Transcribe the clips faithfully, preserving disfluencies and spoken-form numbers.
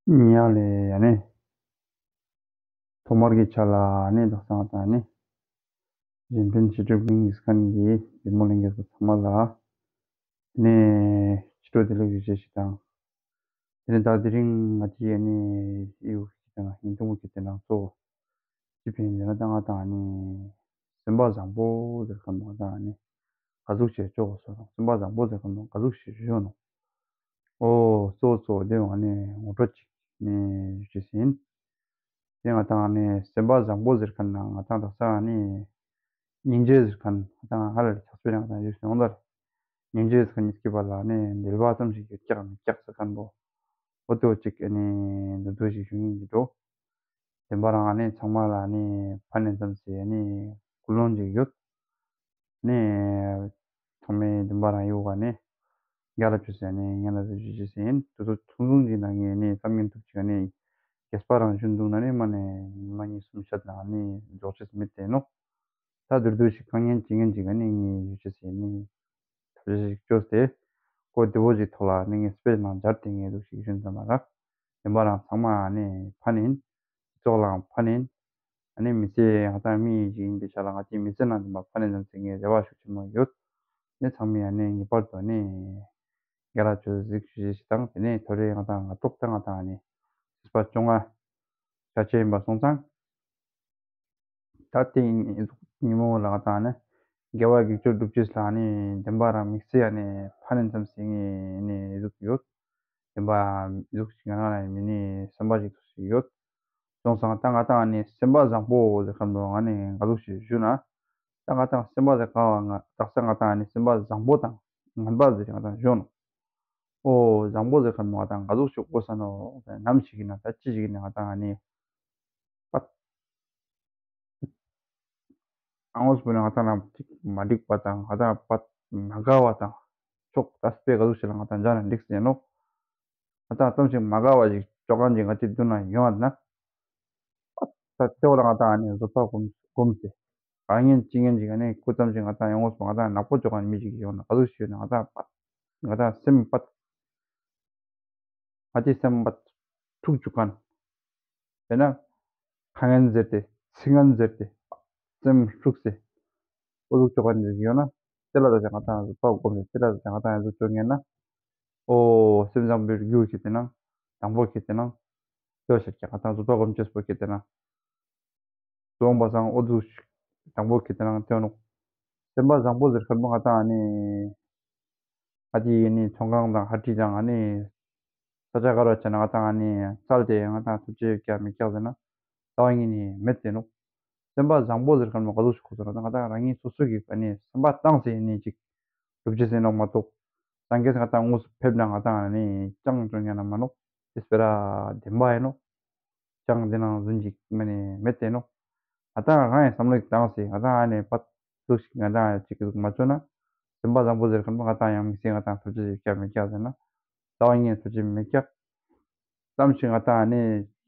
ཡ་ལེ་ཡ་ནི། ཐོག་མར་གྱི་ཆ་ལ་ནི་དག་སང་དང་ནི། གཞན་ཕན་ཞི་ཁྲོའི་གླིང་གི་སྐད་ཀྱི་བདེ་མོ་ལྷན་རྒྱས་ཚོ་ཚང་མ་ལ། ནི། ཕྱི་དྲོ་བདེ་ལེགས་ཞུ་ཅེས་ཤིག་དང་། དེ་ནི་ད་དེ་རིང་ང་ཚོའི་ནི་ཡུ་ཤི་དང་ཡིན་ཐུང་མོ་ཁྱེད་དེ་ནང་ཚོ། ཅི་ཕན་ཡིན་ན་ད་ང་དང་ནི། སེམས་པ་བཟང་པོ་ཟེར་མཁན་པོ་ང་དང་ནི། ག་ཟུག་ཞིག་ཆོག་གོ་སོང་། སེམས་པ་བཟང་པོ་ཟེར་མཁན་པོ་ག་ཟུག་ཞིག་ཞུ་ནོ། ཨོ་གཙོ་བོ་གཙོ་བོ་དེ་བ་ནི་ངོ་སྤྲོད་ཅིག་ནི་ཞུ་ཅེས་ཡིན། དེ་ང་དང་ནི་སེམས་པ་བཟང་པོ་ཟེར་མཁན་ན་ང་དང་དག་ས་ནི། སྙིང་རྗེ་ཟེར་མཁན་ང་དང་ཧ་ལས་ཆགས་པའི་ང་དང་ཡོད་སོང་ད། སྙིང་རྗེ་ཟེར་མཁན་ཉིད་ཀྱི་བར་ལ་ནི་འབྲེལ་བ་ཙམ་ཞིག་ཡོད་ཀྱག་མེད་ཀྱག་ཟེར་མཁན་པོ། འོ་དེ་བོ་ཅིག་ནི་འདུ་འདུ་ཞིག་ཞུ་ཡིན་གྱི་འགྲོ། བདེན་པ་རང་ནི་ཚང་མ་ལ་ནི་ཕན་ནི་ཙམ་ཞིག་ནི་ཀུན་སློང་ཅིག་ཡོད། ནི། ཚང་མས་བདེན་པ་རང་ཡོད་ག་ནི། རྒྱ་ལ་བཅུ་ཟེར་ནི་ངན་ལ་བཅུ་ཞུ་ཞེས་ཟེར་ཡིན། དུ་དུ་ཐུང་ཐུང་གི་ནང་ངས་ནི་བསམ་ངན་ཐུབ་ཅིག་ནི། རྒྱས་པ་རང་ཞུ་འདུག་ན་ནི་མ་ནི་ཉི་མ་གཉིས་གསུམ་ཤད་ནང་ནི་འཇོག་ཅེས་མེད་དེ་ནོ། ད་དུར་དུ་ཞིག་གང་ངན་ཅི་ངན་ཅིག་ནི་ངས་ཞུ་ཅེས་ཟེར་ནི། ཐབས་ཤེས་ཤིག་བཅོས་ཏེ། ཀོ་བདེ་བོ་ཞིག་ཐོག་ལ་ནི་ངས་དཔེ་ནང་སྦྱར་ཏེ་ངས་འདུག་ཞིག་ཞུ་ཙམ་མ་རག་བདེན་པ་རང་ཚང་མ་ནི་ཕན་ཡིན། སྤྱི་ཚོགས་ལའང་ཕན་ཡིན། ཨ་ནི་མི་ཚེ་ང་དང་མི་ཞིག་ཡིན་པའི་ཆ་ལ་ང་ཚོའི་མི་ཚེ་ནང་དུ་མ་ཕན་ནས་ཙམ་ཟིག་ངས་རེ་བ་ཤུགས་ཆེན་མོ་ཡོད། ནི་ཚང་མས་ཨ་ནི་ངེས་པར་དུ་ནི་རྒྱ་ལ་བཅོས་གཟིགས་ཞུ་ཞེས་ཤིག་དང་དེ་ནས་ཐོ་རེ་ང་དང་ང་ཏོག་ཏང་ང་དང་ཨ་ནི་ཚེས་པ་བཅོ་ལྔ་ཆ་ཆེ་ཡིན་པ་སོང་ཙང་། ད་ལྟའི་ཉིན་མོ་ལ་ང་དང་ནི་དགེ་བ་དགེ་སྦྱོར་སྒྲུབ་ཅེས་ལ་ནི་བདེན་པ་རང་དམིགས་བསལ་ཡ་ནི་ཕན་ནས་ཙམ་ཟིག་ངས་ནི་གཟིགས་ཡོད། བདེན་པ་གཟིགས་ཤིག་ང་རང་ལ་མི་ནི་སེམས་པ་ཞིག་ཐུགས་སུ་ཡོད། སོང་ཙང་ད་ང་དང་ནི་སེམས་པ་བཟང་པོ་ཟེར་མཁན་པོ་ང་ནི་ག་ཟུག་ཞིག་ཞུ་ན། ད་ང་དང་སེམས་པ་ཟེར་ག་བ་ང་དག་ས་ང་དང་ནི་སེམས་པ་བཟང་པོ་དང་ངན་པ་ཟེར་ང་དང་ཞུ་ནོ། ཨོ་བཟང་པོ་ཟེར་མཁན་པོ་ང་དང་ག་ཟུག་ཞིག་དགོས་ས་ནོ། ནམ་ཞིག་ཡིན་ན་ད་ཅི་ཞིག་ཡིན་ན་ང་དང་ནི་པ། ཨ་ངོས་པོ་ནི་ང་དང་ལ་ཅིག་མ་འགྲིག་པ་དང་ང་དང་པ་མ་དགའ་བ་དང་ཕྱོགས་ད་སྤེ་ག་ཟུག་ཞིག་ལ་ང་དང་འཇགས་ན་འགྲིག་ཟེར་ནོ། ང་དང་ཙམ་ཞིག་མ་དགའ་བ་ཞིག་ཅོ་གང་ཅིག་ང་ཅིག་མདུན་ན་ཡོང་བ་ན། ད་ལྟེ་བ་ལ་ང་དང་ནི་བཟོད་པ་སྒོམ་སྒོམ་སྟེ། ག་ངན་ཅི་ངན་ཅིག་ནི་སྐུ་ཙམ་ཞིག་ང་དང་ཡོང་ངོ་སོང་ང་དང་ནག་པོ་ཅོ་གང་མི་ཞིག་ཡོང་ན་ག་ཟུག་ཞིག་ཡོད་ན་ང་དང་པ། ང་དང་སེམས་པ། ང་དེ་སེམས་པ་འཁྲུག་བཅུག་མཁན། དཔེར་ན། ཁ་ངན་ཟེར་ཏེ་ཚིག་ངན་ཟེར་ཏེ་སེམས་འཁྲུགས་ཏེ་ཨུ་ཚུགས་བཅུག་མཁན་ཟིག་ཡོད་ན། དེ་ལ་ད་ཆ་ང་དང་བཟོད་པ་སྒོམ་ནས་དེ་ལ་ད་ཆ་ང་དང་ཡང་བཟོད་བཅུག་ངེས་ན། ཨོ་སེམས་བཟང་པོའི་རྒྱུ་ཞིག་དེ་ན། དང་པོ་ཞིག་དེ་ན། ལྟོས་ཤིག་ང་དང་བཟོད་པ་སྒོམ་ཅེས་པོ་ཞིག་དེ་ན། སོང་པ་སང་ཨོ་ཙུ་དང་པོ་ཁེ་ཏེ་ནང་ཐོན་ནོ། སེམས་པ་བཟང་པོ་ཟེར་མཁན་པོ་ང་དང་ཨ་ནི། ཨ་ཏི་ཡེ་ནི་ཚོང་ཁང་དང་ཧ་ཏི་དང་ཨ་ནི། ས་ཆ་ག་ར་བྱས་ན་ང་དང་ཨ་ནི་བཙལ་ཏེ་ང་དང་ཐུབ་ཆེ་ཡོད་ཀྱག་མེད་ཀྱག་ཟེར་ན། རྩ་བ་ཉིད་ནས་མེད་དེ་ནོ། སེམས་པ་བཟང་པོ་ཟེར་མཁན་པོ་ག་ལུགས་ཤིག་གོ་ཟེར་ན་ང་དང་རང་ཉིད་སོ་སོ་གི་ཨ་ནི་སེམས་པ་བཏང་སྟེ་ཨ་ནི་ཅིག་སྒྲུབ་ཅེས་ཟེར་ནོ་མ་གཏོགས། སངས་རྒྱས་ང་དང་དངོས་སུ་ཕེབས་ན་ང་དང་ཨ་ནི་ཅང་ཅུང་ཉན་ན་མ་ནོ། དེ་སྤེ་ར་བདེན་པ་ཡིན་ནོ། ཅང་འདི་ནང་བཟུང་ཅིག་མ་ནི་མེད་དེ་ནོ། ང་དང་རང་ཡང་བསམ་བློ་བཏང་སྟེ་ང་དང་ཨ་ནི་པད་ལུག་ཞིག་ང་དང་ཅིག་གི་ཟུག་མ་བཅོ་ན། སེམས་པ་བཟང་པོ་ཟེར་མཁན་པོ་ང་དང་ཡང་མི་སྲིད་ང་དང་ཐུབ་ཆེ་ཞིག་ཀྱག་མེད་ཀྱག་ཟེར་ན། རྩ་བ་ཉིད་ཐུབ་ཆེ་མེད་ཀྱག་ཙམ་ཞིག་ང་དང་ཨ་ནི་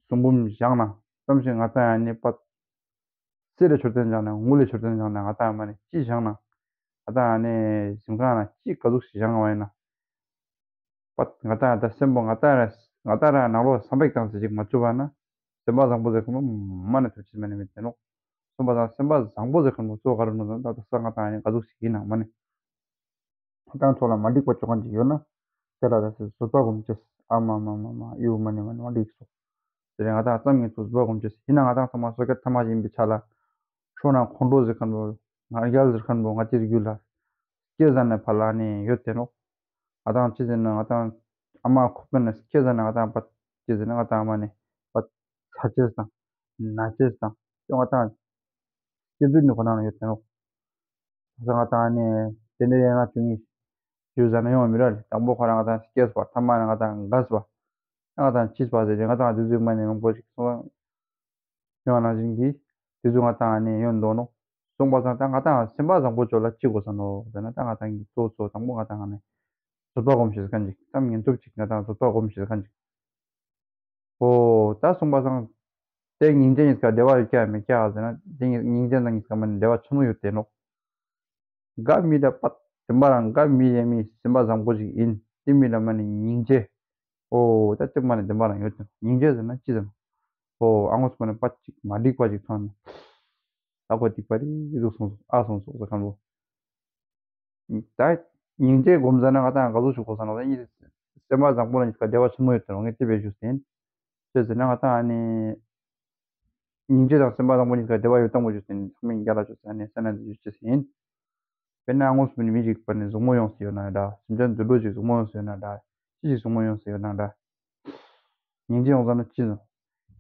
གསུང་འབུམ་བཞེངས་ན། ཙམ་ཞིག་ང་དང་ཨ་ནི་པད། གསེར་ལས་མཆོད་རྟེན་བཞེངས་ན་དངུལ་ལས་མཆོད་རྟེན་བཞེངས་ན་ང་དང་མ་ནི་ཅི་བཞེངས་ན། ང་དང་ཨ་ནི་གཟིམ་ཁང་ན་ཅི་ག་ཟུག་ཞིག་བཞེངས་པ་ཡིན་ན། པ་ང་དང་ད་སེམས་པོ་ང་དང་ར་ང་དང་ར་ནང་ལོགས་བསམ་པའི་སྟངས་སུ་ཅིག་མ་བཅུག་པ་ན། སེམས་པ་བཟང་པོ་ཟེར་ཁོ་ནོ་མ་ནི་ཐུབ་ཆེ་མ་ནི་མེད་དེ་ནོ། སོང་པ་དང་སེམས་པ་བཟང་པོ་ཟེར་ཁོ་ནོ་གཙོ་བོ་ག་རེ་ནོ་ཟེར་ན་ད་ད་ས་ང་དང་ཨ་ནི་ག་ཟུག་ཞིག་ཡིན་ན་མ་ནི། ང་དང་ཕྱོགས་ལ་མ་འགྲིག་པ་ཅོ་གང་ཅིག་ཡོད་ན། དེ་ལ་ད་སེ་བཟོད་པ་སྒོམ་ཅེས། ཨ་མ་མ་མ་མ་ཡུ་མ་ནི་མ་ནི་མ་འགྲིག་སོ། དེ་རིང་ང་དང་ཙམ་ངེས་ཐུབ་བཟོད་པ་སྒོམ་ཅེས་ཡིན་ན་ང་དང་ཚང་མ་སོ་སྐྱེ་ཐ་མ་ཡིན་པའི་ཆ་ལ། ཕྱོགས་ན་ཁོང་ཁྲོ་ཟེར་མཁན་པོ། ང་རྒྱལ་ཟེར་མཁན་པོ་ང་ཅིག་རྒྱུད་ལ། སྐྱེ་ཟ་ནས་ཕར་ལ་ནི་ཡོད་དེ་ནོ། ང་དང་ཅི་ཟེར་ན་ང་དང་ཨ་མ་ཁོག་པའི་ནང་སྐྱེ་ཟ་ན་ང་དང་པ། ཅི་ཟེར་ན་ང་དང་ཨ་མ་ནི་པ། ཚ་ཅེས་དང་། ན་ཅེས་དང་ང་དང་། སྐྱེ་དུས་ནི་ཁོ་ན་ཡོད་དེ་ནོ། ང་དང་ནི་དེ་འདྲ་ཡན་ལག་བཅུ་གཉིས་ཞུ་ཟ་ན་ཡོང་བ་མི་ར་ལེ། དང་པོ་ཁོ་རང་ང་དང་སྐྱེས་པ་ཐ་མ་ནི་ང་དང་འགགས་པ། ང་དང་འཆི་བ་ཟེར་ཏེ་ང་དང་དེ་ཚོའི་མ་ནི་མང་པོ་ཞིག་སོང་། ཡོང་ན་བཞིན་གྱི་དེ་ཚོ་ང་དང་ནི་ཡོང་འདུག་ནོ། སོང་པ་སང་ད་ང་དང་སེམས་པ་བཟང་པོ་ཅོ་ལ་ཅི་དགོས་ས་ནོ་ཟེར་ན་ད་ང་དང་གི་གཙོ་གཙོ་དང་པོ་ང་དང་ནི་བཟོད་པ་སྒོམ་ཤེས་མཁན་ཅིག་ཙམ་ངན་ཐུབ་ཅིག་ང་དང་བཟོད་པ་སྒོམ་ཤེས་མཁན་ཅིག་ཨོ། ད་སོང་པ་སང་། དེ་སྙིང་རྗེ་གཉིས་ཀ་འབྲེལ་བ་ཡོད་ཀྱག་མེད་ཀྱག་ཟེར་ན་དེ་སྙིང་རྗེ་དང་གཉིས་ཀ་མ་ནི་འབྲེལ་བ་ཆེན་མོ་ཡོད་དེ་ནོ། དགའ་མི་ལ་པ། དེ་མ་རང་དགའ་མི་ཡ་མི་སེམས་པ་བཟང་པོ་ཞིག་ཡིན། དེ་མི་ལ་མ་ནི་སྙིང་རྗེ། ཨོ་ད་དེ་མ་ནི་བདེན་པ་རང་ཡོད་ཀྱང་སྙིང་རྗེ་ཟེར་ན་ཅི་ཟེར་ན། ཨོ་ཨ་ངོ་སུ་མ་ནི་པ་ཅིག་མ་འགྲིག་པ་ཅིག་མཐོང་ན། ཨ་ཁོ་སྡིག་པ་རེད་ཟུག་སོང་སོང་ཨ་སོང་སོང་ཟེར་མཁན་པོ། ད་སྙིང་རྗེ་སྒོམ་ཟེར་ན་ང་ཏང་ག་ཚོད་ཞུ་དགོས་ཟེར་ན་ད་སེམས་པ་བཟང་པོ་ལ་ཉིད་ཀ་བདེ་བ་ཆེན་མོ་ཡོད་དེ་རུང་ངས་དེ་བས་ཞུ་ཟིན། ཅེས་ཟེར་ན་ང་ཏང་ཨ་ནི། སྙིང་རྗེ་དང་སེམས་པ་བཟང་པོ་གཉིས་ཀ་བདེ་བ་ཡོད་དམ་པོ་ཞུ་ཟིན་ཚང་མས་རྒྱ་ལ་ཞུ་ཟིན་ནས་སེམས་ན་འདི་ཞུ་ཅེས་ཟིན། དཔེར་ན་སྔོན་སུ་ནི་མི་ཞིག་པ་ནི་གཟུགས་མོ་ཡོངས་སུ་ཡོད་ན་འདྲ། སེམས་ཅན་དུད་འགྲོ་ཞིག་གཟུགས་མོ་ཡོངས་སུ་ཡོད་ན་འདྲ། ཅི་ཞིག་གཟུགས་མོ་ཡོངས་སུ་ཡོད་ན་འདྲ། སྙིང་རྗེ་ཡོང་ས་ན་ཅི་ཟེར།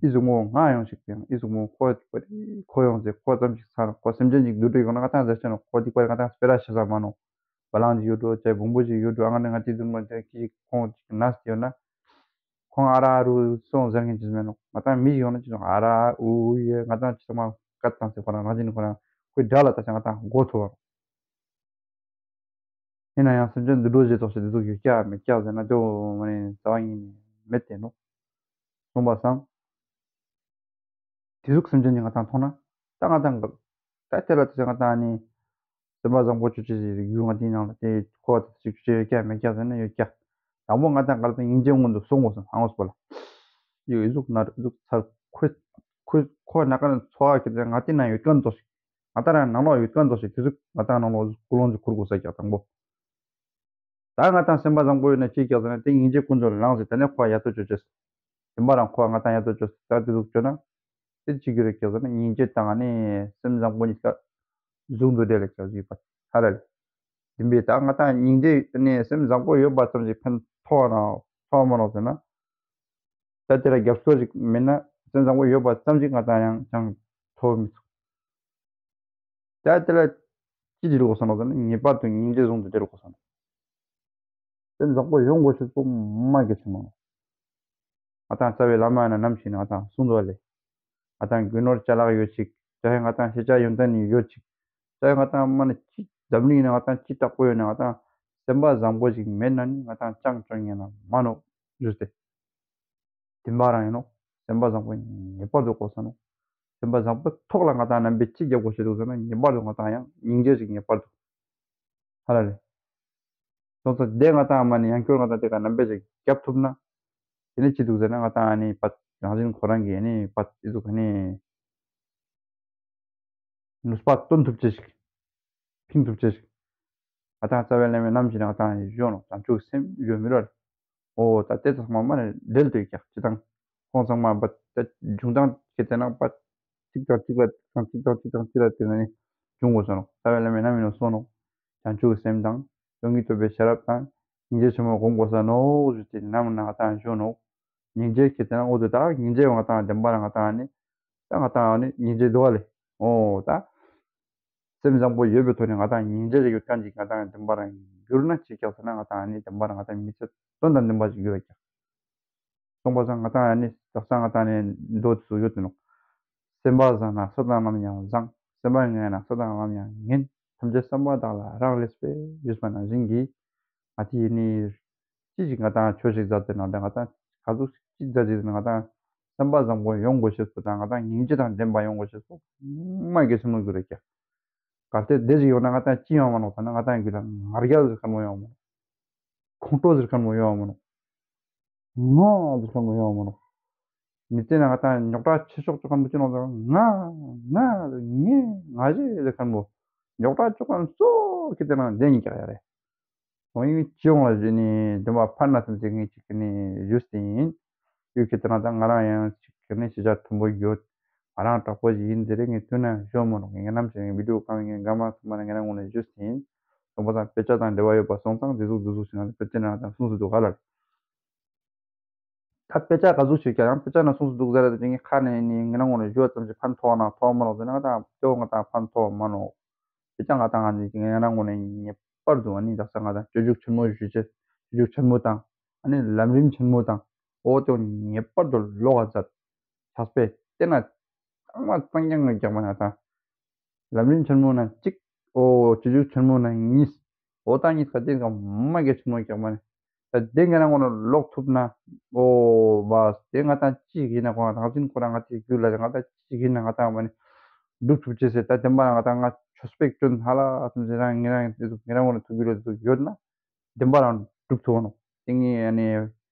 ཨི་གཟུགས་མོ་ང་ཡོང་ཞིག་ཡང་ཨི་གཟུགས་མོ་ཁོ་སྡིག་པ་རེད་ཁོ་ཡོང་ཚེ་ཁོ་ཙམ་ཞིག་ཚར་ཁོ་སེམས་ཅན་ཅིག་འདུལ་འདྲ་ཡོང་ན་ང་ཏང་ཟེར་ཆ་ན་ཁོ་སྡིག་པ་རེད་ང་ཏང་སྤེ་ར་ཤི་ས་མ་ནོ། བ་ལང་ཅིག་ཡོད་འགྲོ་ཅེ་བོང་བུ་ཅིག་ཡོད་འགྲོ་ཨ་ང་ནི་ང་ཏི་འདུལ་མ་འདྲ་ཁྱི་ཞིག་ཁོང་ཅིག་ན་སི་ཡོད་ན། ཁོང་ཨ་ར་རུ་སོང་ཟེར་མཁན་ཅིག་མེད་ནོ་ང་ཏང་མི་ཞིག་ཡོང་ན་ཅི་ནོ་ཨ་ར་ཨུ་ཡེ་ང་ཏང་ཅི་ཚང་མ་སྐད་བཏང་ཚེ་ཁོ་རང་རང་བཞིན་ཁོ་རང་ཁོའི་དགྲ་ལ་ལྟ་ཆ་ང་ཏང་མགོ་ཐུ་བ། ཡིན་ན་ཡང་སེམས་ཅན་འདུལ་འགྲོ་བྱེད་དོགས་ཞེས་འདི་ཚོ་ཡོད་ཀྱག་མེད་ཀྱག་ཟེར་ན་དེ་འོ་མ་ནི་རྩ་བ་ཉིད་ནས་མེད་དེ་ནོ། གསུངས་པ་སང་། དེ་ཟུག་སེམས་ཅན་གྱི་ང་ཏང་མཐོང་ན་ད་ང་ཏང་ད་དེ་ལ་དེ་ང་ཏང་ནི་སེམས་པ་བཟང་པོ་ཆུ་ཆེ་ཞིག་ཡུལ་ང་ཏིའི་ནང་ལ་དེ་ཁོ་བ་དེ་ཞིག་ཆུ་ཆེ་ཡོད་ཀྱག་མེད་ཀྱག་ཟེར་ན་ཡོད་ཀྱག་དང་པོ་ང་ཏང་ག་ལ་ཏང་སྙིང་རྗེ་སྔོན་དུ་སོང་དགོས་སམ་ཧང་ངོ་སྤོ་ལ། ཡོད་ཨི་ཟུག་ན་ཨི་ཟུག་ཚར་ཁོས་ཁོས་ཁོ་ན་ཀ་ན་འཚོ་བ་ཁྱེར་ཏེ་ང་ཏིའི་ནང་ཡོད་ཀྱག་འདུག་ཞིག་ང་ཏང་རང་ནང་ལོགས་ཡོད་ཀྱག་འདུག་ཞིག་དེ་ཟུག་ང་ཏང་ནང་ལོགས་ཀུན་སློང་ཅིག་ཁུར་དགོས་ས་ཀྱག་དང་པོ། ད་ང་ཏང་སེམས་པ་བཟང་པོ་ཡོད་ན་ཅི་ཀྱག་ཟེར་ན་དེ་སྙིང་རྗེ་ཀུན་ཏུ་ལངས་ཟེར་དེ་ནས་ཁོ་ཡ་ཏོ་ཅོ་ཅེས། དེ་མ་རང་ཁོ་ང་ཏང་ཡ་ཏོ་ཅོ་ད་དེ་ཟུག་ཅོ་ན། དེ་ཅི་གི་རེད་ཀྱག་ཟེར་ན་སྙིང་རྗེ་དང་ནི་སེམས་བཟང་པོ་གཉིས་ཀ་ཟུང་དུ་འབྲེལ་ལ་ཀྱག་ཟིག་པ་ཧ་ལ་ལེ། དེ་འབའི་ད་ང་ཏང་སྙིང་རྗེ་ནི་སེམས་བཟང་པོ་ཡོད་པ་ཙམ་ཞིག་ཕན་ཐོགས་ན་ཐོགས་མ་ནོག་ཟེར་ན། ད་དེ་ལ་རྒྱབ་སྐྱོར་ཞིག་མེད་ན་སེམས་བཟང་པོ་ཡོད་པ་ཙམ་ཞིག་ང་ཏང་ཡང་ཅང་ཐོབ་མི་ཚུགས། ད་དེ་ལ་ཅི་འབྲི་དགོས་སོང་ལ་ཟེར་ན་ངེས་པར་དུ་སྙིང་རྗེ་ཟུང་དུ་འབྲེལ་དགོས་སོང་། སེམས་བཟང་པོ་ཡོང་དགོས་ཤེས་པོ་མ་གལ་ཆེན་མོ། ང་ཏང་རྩ་བའི་བླ་མ་ཡིན་ན་ནམ་ཞིག་ནས་ང་ཏང་གསུང་དོ་ལེ། ང་ཏང་རྒྱུ་ནོར་ཅ་ལག་ཡོད་ཅིག་ཅ་ཧེ་ང་ཏང་ཤེས་བྱ་ཡོན་ཏན་ནི་ཡོད་ཅིག་ཅ་ཧེ་ང་ཏང་མ་ནི་ཅི་འཛམ་གླིང་ཡིན་ན་ང་ཏང་ཅི་དྲག་པོ་ཡོད་ན་ང་ཏང་སེམས་པ་བཟང་པོ་ཞིག་མེད་ན་ནི་ང་ཏང་ཅང་ཅང་ཡིན་ན་མ་ནོ་ཞུས་ཏེ། དེ་འབའ་རང་ཡིན་ནོ། སེམས་པ་བཟང་པོ་ངེས་པར་དུ་དགོས་ས་ནོ། སེམས་པ་བཟང་པོ་ཐོག་ལ་ང་ཏང་རྣམ་པས་ཅི་རྒྱབ་དགོས་ཤེས་འདུག་ཟེར་ན་ངེས་པར་དུ་ང་ཏང་ཡང་སྙིང་རྗེ་ཞིག་ངེས་པར་དུ། ཧ་ལ་ལེ། སོང་ཙང་དེ་ང་ཏང་མ་ནི་ཡང་སྐྱོར་ང་ཏང་དེ་ག་རྣམ་པས་ཅིག་རྒྱབ་ཐུབ་ན། དེ་ནི་ཅི་འདུག་ཟེར་ན་ང་ཏང་ཨ་ནི་པད་རང་བཞིན་ཁོ་རང་གི་ཨ་ནི་པད་ཨི་ཟུག་ཨ་ནི། ནུས་པ་བཏོན་ཐུབ་ཅེས་ཤིག་ཕིང་ཐུབ་ཅེས་ཤིག་ང་ཏང་རྩ་བའི་བླ་མའི་རྣམ་བཞིན་ང་ཏང་ཡོད་ནོ་བྱང་ཆུབ་སེམས་ཡོད་མི་རོ། ཨོ་ད་དེ་ཚང་མ་མ་ནི་འབྲེལ་དུ་ཀྱག་ཅི་དང་། ཁོང་ཚང་མ་པད་དེ་འབྱུང་སྟངས་ཁྱེད་དེ་ན་པད་གཅིག་དང་གཅིག་ལ་གཅིག་དང་གཅིག་དང་གཅིག་དང་གཅིག་ལ་དེ་ན་ནི་འབྱུང་དགོས་ས་ནོ། རྩ་བའི་བླ་མའི་རྣམ་སྨིན་ལ་སོགས་ནོ། བྱང་ཆུབ་སེམས་དང་། སྟོང་ཉིད་རྟོགས་པའི་ཤེས་རབ་དང་། སྙིང་རྗེ་ཆེན་མོ་སྒོམ་དགོས་ས་ནོ་ཞུ་དེ་ནམ་ན་ང་ཏང་ཞུ་ནོ། སྙིང་རྗེ་ཁྱེད་དེ་ན་འོ་དུ་ད་སྙིང་རྗེ་ང་ཏང་བདེན་པ་ལ་ང་ཏང་ནི། ད་ང་ཏང་ནི་སྙིང་རྗེ་འདུག་བ་ལེ། ཨོ་ད། སེམས་བཟང་པོ་ཡོད་པའི་ཐོག་ནས་ང་ཏང་སྙིང་རྗེ་ཞིག་ཡོད་མཁན་ཅིག་ང་ཏང་བདེན་པ་རང་གྱུར་ན་ཅིག་ཀྱག་ཟེར་ན་ང་ཏང་ནི་བདེན་པ་རང་ང་ཏང་མི་ཚེ་དོན་དང་ལྡན་པ་ཞིག་ཡོད་ཀྱག་སོང་པ་སང་ང་ཏང་ནི་དག་ས་ང་ཏང་ནི་མདོ་དེ་ཚོ་ཡོད་དེ་ནོ། སེམས་པ་བཟང་ན་ས་དང་ལམ་ཡང་བཟང་། སེམས་པ་ངན་ན་ས་དང་ལམ་ཡང་ངན། ཐམས་ཅད་བསམ་པ་དག་ལ་རག་ལས་པས་ཞུས་པ་ནང་བཞིན་གྱིས། ང་ཏི་ཡིན་ནི། ཅི་ཞིག་ང་ཏང་ཆོས་ཤིག་མཛད་དེ་ནང་ང་ཏང་ག་ཟུག་ཅི་མཛད་ཅིག་ང་ཏང་སེམས་པ་བཟང་པོ་ཡོང་དགོས་ཤེས་སུ་དང་ང་ཏང་སྙིང་རྗེ་དང་ལྡན་པ་ཡོང་དགོས་ཤེས་སུ་མ་གལ་ཆེན་མོ་གྱུར་རེད་ཀྱག་གལ་ཏེ་དེ་ཞིག་ཡོང་ན་ང་ཏང་ཅི་ཡོང་མ་ནོག་ཟེར་ན་ང་ཏང་རྒྱུད་ལ་ང་རྒྱལ་ཟེར་མཁན་མོ་ཡོང་མ་ནོག་ཁོང་ཁྲོ་ཟེར་མཁན་མོ་ཡོང་མ་ནོག་ང་ཟེར་མཁན་མོ་ཡོང་མ་ནོག་མི་ཚེ་ནང་ང་ཏང་རྙོག་དྲ་ཆེ་ཤོས་ཅོ་མཁན་མོ་ཅི་ནོག་ཟེར་ན་ང་ང་ངས་ང་རྒྱལ་ཟེར་མཁན་མོ་རྙོག་དྲ་ཅོ་མཁན་སོ་ཁྱེད་དེ་ནང་བསྡད་ཉིན་ཀྱག་ཡ་རེད། ཁོང་ཡིན་སྤྱི་ཡོངས་ལ་གཞི་ནས་འདུན་པ་འཕར་ན་སེམས་ཅན་ངས་ཅིག་གི་ནས་ཞུས་ཏེ་ཡིན། ཡུལ་གྱི་དེ་ན་ད་ང་རང་ཡང་ཅིག་གི་ནས་ཤེས་བྱ་མཐོན་པོ་ཡོད། ང་རང་དྲག་པོ་ཞིག་ཡིན་དེ་རེད་ངས་མཐུན་ན་ཞོ་མོ་ནོ་ངས་ནམ་ཞིག་ངས་བི་ཌིའོ་གང་ངས་འགའ་མ་ཐུབ་མ་ན་ངས་རང་ངོ་ནས་ཞུས་ཏེ་ཡིན། དང་པོ་དང་དཔེ་ཆ་དང་འབྲེལ་བ་ཡོད་པ་སོང་ཙང་དེ་ཟུག་དེ་ཟུག་ཞིག་ན་དཔེ་ཆ་ན་དང་གསུངས་སུ་འདུག་ག་ལ། ད་དཔེ་ཆ་ག་ཟུག་ཞིག་ཀྱང་ཡང་དཔེ་ཆ་ན་གསུངས་སུ་འདུག་ཟེར་ར་དེ་ངས་ཁ་ནས་ནི་ངས་རང་ངོ་ནས་ཞུ་བ་ཙམ་ཞིག་ཕན་ཐོགས་ན་ཐོགས་མ་ནོག་ཟེར་ན་ང་དང་དེ་འོ་ང་དང་ཕན་ཐོགས་མ་ནོག་དཔེ་ཆ་ང་དང་ང་ནི་ངས་རང་ངོ་ནས་ངེས་པར་དུ་ཨ་ནི་དག་ས་ང་དང་སྤྱོད་འཇུག་ཆེན་མོ་ཞུ་ཆེ་སྤྱོད་འཇུག་ཆེན་མོ་དང་ཨ་ནི་ལམ་རིམ་ཆེན་མོ་དང་འོ་དེ་འོ་ངེས་པར་དུ་ཀློག་ག་མཛད། ཕྱག་དཔེ་བལྟས་ན་ཚང་མ་གཙང་རྐྱང་ངས་རྒྱག་མ་ང་དང་། ལམ་རིམ་ཆེན་མོ་ན་གཅིག་ཨོ་སྤྱོད་འཇུག་ཆེན་མོ་ན་གཉིས། ཨོ་ད་གཉིས་ཀ་དེ་ག་མ་གལ་ཆེན་མོ་རྒྱག་མ་ནི། ད་དེ་ང་རང་ངོ་ན་ཀློག་ཐུབ་ན། ཨོ་བ་དེ་ང་དང་གཅིག་ཡིན་ན་ཁོ་རང་རང་བཞིན་ཁོ་རང་ང་དེ་རྒྱུད་ལ་ང་དང་གཅིག་ཡིན་ན་ང་དང་མ་ནི། སྒྲུབ་ཐུབ་ཅེས་ཟེར་ད་དེ་མ་ང་དང་ང་ཆོས་པེག་ཅོན་ཧ་ལ་ཐུམ་ཟེར་རང་ངེ་རང་ངེ་རང་ངོ་ན་ཐུག་རྒྱུ་ལ་ཐུག་ཡོད་ན། དེ་མ་རང་སྒྲུབ་ཐུབ་ནོ། དེ་ངས་ཨ་ནི།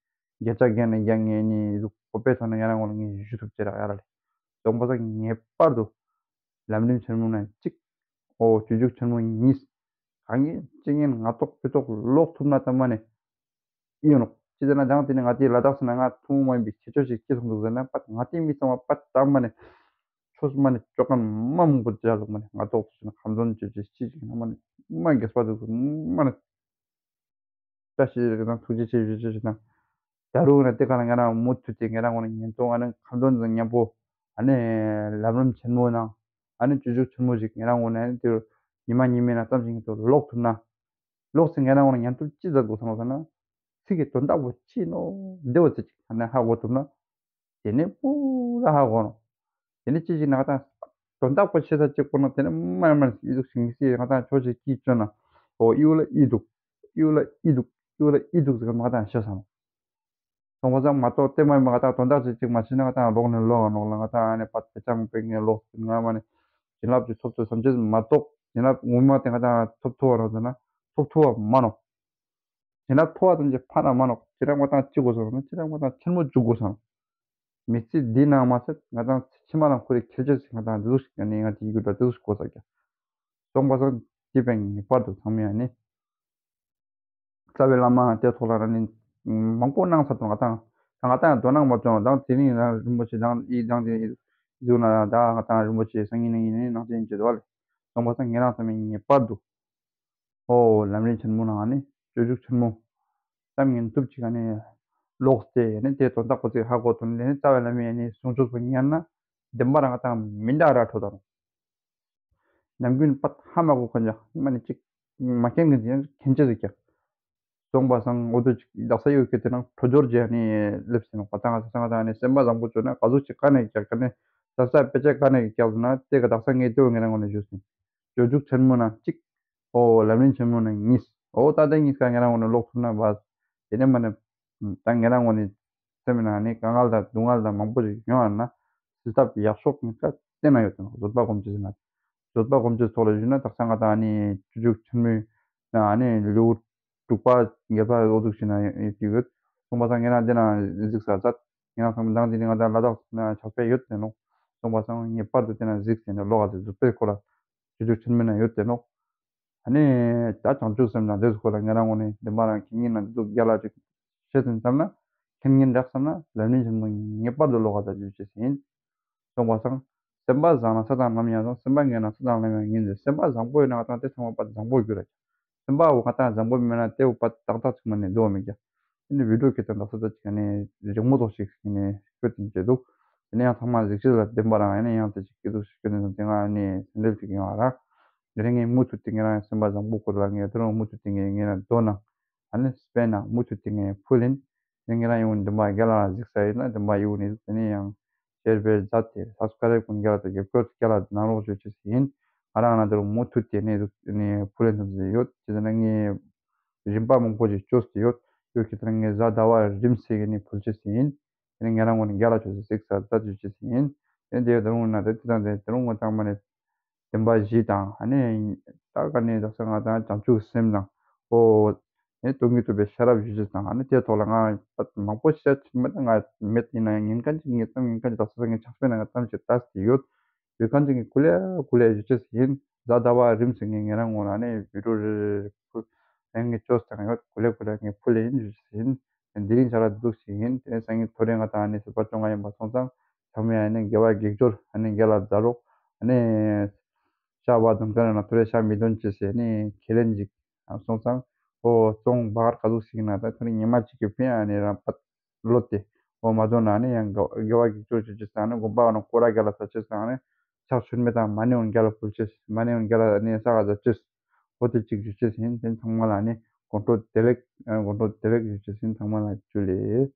བརྒྱ་ཆ་བརྒྱ་ནས་བརྒྱ་ངས་ནི་གོ་བའི་ཐོག་ནས་ང་རང་ངོ་ལ་ངས་ཞུ་ཐུབ་ཅེས་རག་ཡ་ར་ལེ། སོང་པ་སང་ངེས་པར་དུ་ལམ་རིམ་ཆེན་མོ་ནང་གཅིག་ཨོ་སྤྱོད་འཇུག་ཆེན་མོ་གཉིས། གང་གི་ཅི་ངན་ངག་ཐོག་པི་ཐོག་ཀློག་ཐུབ་ན་ད་མ་ནས་ཡོད་ནོག་ཅི་ཟེར་ན་ད་དེ་ནས་ང་དེའི་ལ་དྭགས་སུ་ན་ང་ཐུན་མོང་མ་ཡིན་པའི་ཁྱད་ཆོས་ཤིག་སྐྱེས་སོང་འདུག་ཟེར་ན་པ་ང་དེའི་མི་ཚང་མ་པ་ད་མ་ནས་ཆོས་མ་ནས་ཅོ་ག་མ་མང་པོ་བྱ་ལུགས་མ་ནས་ང་ཐོག་ཏུ་ན་ཁམས་ཚོན་ཅི་ཅི་ཅི་ཅི་ན་མ་ནས་མ་རྒྱས་པ་འདུག་མ་ནས། བཀྲ་ཤིས་རིག་དང་ཐུགས་རྗེ་ཆེ་ཞུ་ཆེ་ཞུ་དང་། ད་རུང་ན་དེ་ག་ན་ང་རང་མུ་མཐུད་དེ་ང་རང་ངོ་ནས་ཉན་ཐོང་ཨ་ནི་ཁམས་དོན་དང་མཉམ་པོ་ཨ་ནི་ལམ་རིམ་ཆེན་མོ་ནང་ཨ་ནི་སྤྱོད་འཇུག་ཆེན་མོ་ཞིག་ང་རང་ངོ་ནས་ཨ་ནི་དེ་རུ་ཉི་མ་ཉི་མའི་ནང་ཙམ་ཞིག་ཏུ་ཀློག་ཐུབ་ན། ཀློག་ཚེ་ང་རང་ངོ་ནས་ཉན་ཐོང་ཅི་ཙམ་དགོས་སམ་ལབ་ན། ཚིག་གི་དོན་དག་པོ་ཅི་ནོ་བདེ་བོ་ཚིག་ཅིག་ཨ་ནི་ཧ་གོ་ཐུབ་ན། དེ་ནས་སྤུ་ར་ཧ་གོ་ནོ། དེ་ནས་ཅི་ཞིག་ང་དང་དོན་དག་པོ་ཤེས་ས་གཅིག་པོ་ན་དེ་ནས་མར་མར་ཡི་དུག་ཞིང་སི་ང་དང་ཆོས་ཤིག་གིས་བཅོས་ན། ཨོ་ཨིའུ་ལ་ཨི་དུག་ཨིའུ་ལ་ཨི་དུག་ཨིའུ་ལ་ཨི་དུག་ཟེར་ང་དང་ཤེས་སམ། སོང་པ་ཙམ་མ་གཏོགས་དེ་མ་ཡིན་པ་ང་དང་དོན་དག་ཅིག་ཅིག་མ་ཤེས་ན་ང་དང་ལོག་ནས་ལོག་ནོག་ལ་ང་དང་ཨ་ནི་པ་དེ་ཅང་པེ་ངས་ལོག་ཟིན་ང་མ་ནི་བྱིན་རླབས་ཅིག་ཐོབ་ཐུབ་བསམ་ཅེས་མ་གཏོགས་བྱིན་རླབས་ངོ་མ་དེ་ང་དང་ཐོབ་ཐུབ་བ་རོགས་ཟེར་ན་ཐོབ་ཐུབ་བ་མ་ནོག་བྱིན་རླབས་ཐོབ་པ་ཙམ་གྱིས་ཕན་མ་ནོག་བྱིན་རླབས་ང་དང་ཅི་དགོས་སོང་ན་བྱིན་རླབས་ང་དང་ཆེན་མོ་འཇུག་དགོས་སོང་། མི་ཚེ་འདི་ནང་མ་ཟད་ང་དང་ཕྱི་མ་ལ་ཁོ་རེ་ཁྱེར་ཆེད་ཅིག་ང་དང་འདི་ཟུག་ཞིག་ནི་ང་དེ་ཡི་གུ་འདྲ་འདི་ཟུག་ཞིག་དགོས་ས་ཀྱང་། སོང་པ་སང་དེ་བས་ངེས་པར་དུ་ཚང་མས་ཨ་ནི། རྩ་བའི་བླ་མ་དེ་ཐོག་ལ་ཨ་ནི་མང་པོ་གནང་ཚར་དུ་ང་དང་ང་དང་དོ་སྣང་མ་བྱུང་དང་དེ་རིང་རང་རིན་པོ་ཆེ་དང་ཨི་དང་དེ་ཨི་ཟུག་ན་ད་ང་དང་རིན་པོ་ཆེ་སང་ཉིན་ནས་ཡིན་ནི་ནང་དེ་ཡིན་གྱི་འདུག་བ་ལེ། སོང་པ་སང་ངེད་རང་ཚང་མས་ངེས་པར་དུ། ཨོ་ལམ་རིམ་ཆེན་མོ་ནང་ནི་སྤྱོད་འཇུག་ཆེན་མོ། གཏམ་ངན་ཐུབ་ཅིག་ནི་ལོག་སྟེ་ནི་དེ་དོན་དག་པོ་ཚིག་ཧ་གོ་དོན་ལས་ནི་རྩ་བའི་བླ་མའི་ནི་གསུང་ཆོས་པོ་ཉན་ན་བདེན་པ་རང་དང་མི་འདྲ་ར་འཕྲོ་དང་། ནམ་རྒྱུན་པད་ཧ་མ་གོ་མཁན་ཅག་མ་ནི་ཅིག་མ་མཁྱེན་མཁན་ཅིག་མཁྱེན་ཅེས་ཟིག་ཀྱང་། སོང་པ་སང་འོ་དོ་ཅིག་དག་ས་ཡོད་ཀྱི་དེ་ནང་འཕྲོ་སྦྱོར་བྱས་ནི་སླེབས་ཟིན་པ་དང་ས་ང་དང་ནི་སེམས་པ་བཟང་པོ་བྱོས་ན་ག་ཟུག་ཅིག་ག་ནས་ཀྱག་ག་ནས་ས་ས་དཔེ་ཆ་ག་ནས་ཀྱག་ཟེར་ན་དེ་ག་དག་ས་ངས་དེ་བོ་ངས་རང་ངོ་ནས་ཞུས་ཟིན། སྤྱོད་འཇུག་ཆེན་མོ་ན་གཅིག་ཨོ་ལམ་རིམ་ཆེན་མོ་ན་གཉིས། ཨོ་ད་ལྟ་གཉིས་ཀ་ངས་རང་ངོ་ནས་ཀློག་ཐུབ་ན་བ། དེ་ནས་མ་ནས་ད་ངས་རང་ངོ་ནས་སེམས་ནང་ནས་དཀའ་ངལ་དང་སྡུག་བསྔལ་དང་མང་པོ་ཞིག་ཡོང་བ་ན་སེལ་ཐབས་ཡག་ཤོས་གཉིས་ཀ་བསྟན་ན་ཡོད་དང་བཟོད་པ་སྒོམ་ཆེན་ཟེར་ན། བཟོད་པ་སྒོམ་ཆེན་ཐོག་ལ་ཞུས་ན་དག་ས་ང་དང་ནི་སྤྱོད་འཇུག་ཆེན་མོའི་ནང་ནི་ལེའུ་དྲུག་པ་བརྒྱད་པ་འོ་ཟུག་ཞིག་ན་ཡོད་ཀྱི་ཡོད། སོང་པ་སང་ངས་རང་དེ་ན་གཟིགས་ས་མཛད། ངས་རང་ཚང་མ་འདང་དེ་ནི་ང་དང་ལ་དྭགས་ན་ཕྱག་དཔེ་ཡོད་དེ་ནོ། སོང་པ་སང་ངས་པར་དུ་དེ་ན་གཟིགས་ཟིན་ནས་ལོག་ག་ཚོད་བཟོད་པའི་སྐོར་ལ་སྤྱོད་འཇུག་ཆེན་མོའི་ནང་ཡོད་དེ་ནོ། ཨ་ནི་ད་བྱང་ཆུབ་སེམས་དང་དེ་ཚོ་སྐོར་ལ་ངས་རང་ངོ་ནས་བདེན་པ་རང་མཁྱེན་ཉིན་ན་འདུག་རྒྱ་ལ་ཅིག་ཤེས་ཟིན་བསམ་ན་མཁྱེན་ཉིན་རག་བསམ་ན་ལམ་རིམ་ཆེན་མོ་ངེས་པར་དུ་ཀློག་ག་ད་ཞུ་ཅེས་ཡིན། སོང་པ་སང་། སེམས་པ་བཟང་ན་ས་དང་ལམ་ཡང་བཟང་། སེམས་པ་ངན་ན་ས་དང་ལམ་ཡང་ངན་ཟེར། སེམས་པ་བཟང་པོ་ཡོད་ན་ང་དང་དེ་ཚང་མ་པ་བཟང་པོ་འགྱུར་ར། སེམས་པ་འོ་ང་དང་བཟང་པོ་མེད་ན་དེ་འོ་པ་ཏག་ཏག་ཅིག་མ་ནས་འདུག་བ་མེད་ཀྱང་། ཨ་ནི་བི་ཌིའོ་ཁྱེད་ཚང་དག་ས་ད་ཅིག་ནས་རིང་མོ་ཐོག་ཞིག་ནས་སྐྱོད་དེ་འཇལ་འདུག་དེ་ནས་ཡང་ཚང་མ་གཟིགས་ཤེས་ལ་བདེན་པ་རང་ཡང་ནས་ཡང་དེ་ཅིག་སྐྱོད་འདུག་ཞིག་སྐྱོད་ནས་དེ་ང་ནས་སེམས་འདྲེལ་ཅིག་ཡོང་བ་ར། དེ་རིང་ངས་མུ་མཐུད་དེ་ངས་རང་སེམས་པ་བཟང་པོ་སྐོར་ལ་ངས་དེ་རིང་མུ་མཐུད་དེ་ངས་ངས་རང་མདོར་ན་ཨ་ནི་སྤེན་ན་མུ་མཐུད་དེ་ངས་ཕུལ་ཡིན། དེ་ངས་རང་ཡོང་འདི་མ་རྒྱ་ལ་གཟིགས་ས་ཡིན་ན་འདི་མ་ཡོང་ནས་དེ་ནས་ཡང་ཤེར་བེར་མཛད་དེ་སབ་སི་ཀ་རེབ་ཀུན་རྒྱ་ལ་དང་རྒྱབ་སྐྱོར་རྒྱ་ལ་གནང་རོགས་ཞུ་ཆེད་ཡིན། ང་རང་ན་དེ་རིང་མུ་མཐུད་དེ་ནས་ནས་ཕུལ་ཡིན་དུ་ཡོད། དེ་ནས་ངས་རིམ་པ་མང་པོ་ཞིག་བཅོས་ཏེ་ཡོད། ཡོད་ཁྱེད་དེ་ནས་ངས་གཟའ་ཟླ་བ་རིམ་བཞིན་ནས་ཕུལ་ཆེད་ཡིན། དེ་ནས་ངས་རང་ངོ་ནས་རྒྱ་ལ་ཆོས་སུ་གཟིགས་ས་མཛད་ཞུ་ཆེད་ཡིན། དེ་ནས་དེ་རིང་ན་དེ་དེ་དང་དེ་དེ་རིང་ངོ་དང་མ་ནས་བདེན་པ་བཞི་དང་ཨ་ནི་ད་ག་ནས་དག་ས་ང་དང་བྱང་ཆུབ་སེམས་དང་ཨོ་ནས་སྟོང་ཉིད་རྟོགས་པའི་ཤེས་རབ་ཞུ་ཆེད་དང་ཨ་ནི་དེའི་ཐོག་ལ་ང་མང་པོ་བཤད་ཆེད་མེད་ང་མེད་ཡིན་ན་ཡང་ཉིན་གང་ཅིག་ངས་ཙམ་ཉིན་གང་ཅིག་དག་ས་ངས་ཕྱག་དཔེ་ནང་ཙམ་ཞིག་ལྟ་སྟེ་ཡོད། ཡོད་གང་ཅིག་ངས་ཀུ་ལེ་ཀུ་ལེ་ཞུ་ཆེད་ཡིན། གཟའ་ཟླ་བ་རིམ་བཞིན་ངས་ངས་རང་ངོ་ལ་ནས་བི་ཌིའོ་རེ་རེ་ཕུལ་ཡང་ངས་བཅོས་དང་ཡོད། ཀུ་ལེ་ཀུ་ལེ་ངས་ཕུལ་ཡིན་ཞུ་ཆེད་ཡིན། དེ་རིང་ཆ་ལ་འདུག་ཞིག་ཡིན། དེ་སང་ཉིན་ཐོ་རེ་ང་དང་ཨ་ནི་ཟུར་པ་བཅོ་ལྔ་ཡིན་པ་སོང་ཙང་ཚང་མས་ཨ་ནི་དགེ་བ་གེགས་སྦྱོར་ཨ་ནི་རྒྱ་ལ་མཛད་རོགས། ཨ་ནི་ཤ་བ་དང་ཀ་ན་ན་ཐོ་རེ་ཤ་མི་འདོན་ཅེས་ཟེར་ནི་ཁས་ལེན་ཅིག་སོང་ཙང་ཨོ་བཙོང་བག་ག་ཟུག་ཞིག་ན་ད་ཐོ་རེ་ཉི་མ་གཅིག་གི་ཕན་ཨ་ནི་རང་པ་ལོ་དེ་ཨོ་མ་འདོན་ན་ཨ་ནི་ཡང་དགེ་བ་གེགས་སྦྱོར་ཅེས་ཅེས་ཟེར་ཨ་ནི་དགོན་པ་ཨ་ནི་སྐོར་ར་རྒྱ་ལ་ས་ཅེས་ཟེར་ཨ་ནི་ཕྱག་མཆོད་མེ་དང་མ་ཎི་འོང་རྒྱ་ལ་ཕུལ་ཅེས་མ་ཎི་འོང་རྒྱ་ལ་ཨ་ནི་ས་ག་ཟ་ཅེས། ཨོ་དེ་གཅིག་ཞུ་ཆེད་ཡིན། དེ་ཚང་མ་ལ་ནི་དགོང་དྲོ་བདེ་ལེགས། དགོང་དྲོ་བདེ་ལེགས་ཞུ་ཆེད་ཡིན། ཚང་མ་ལ་ཇུ་ལེ།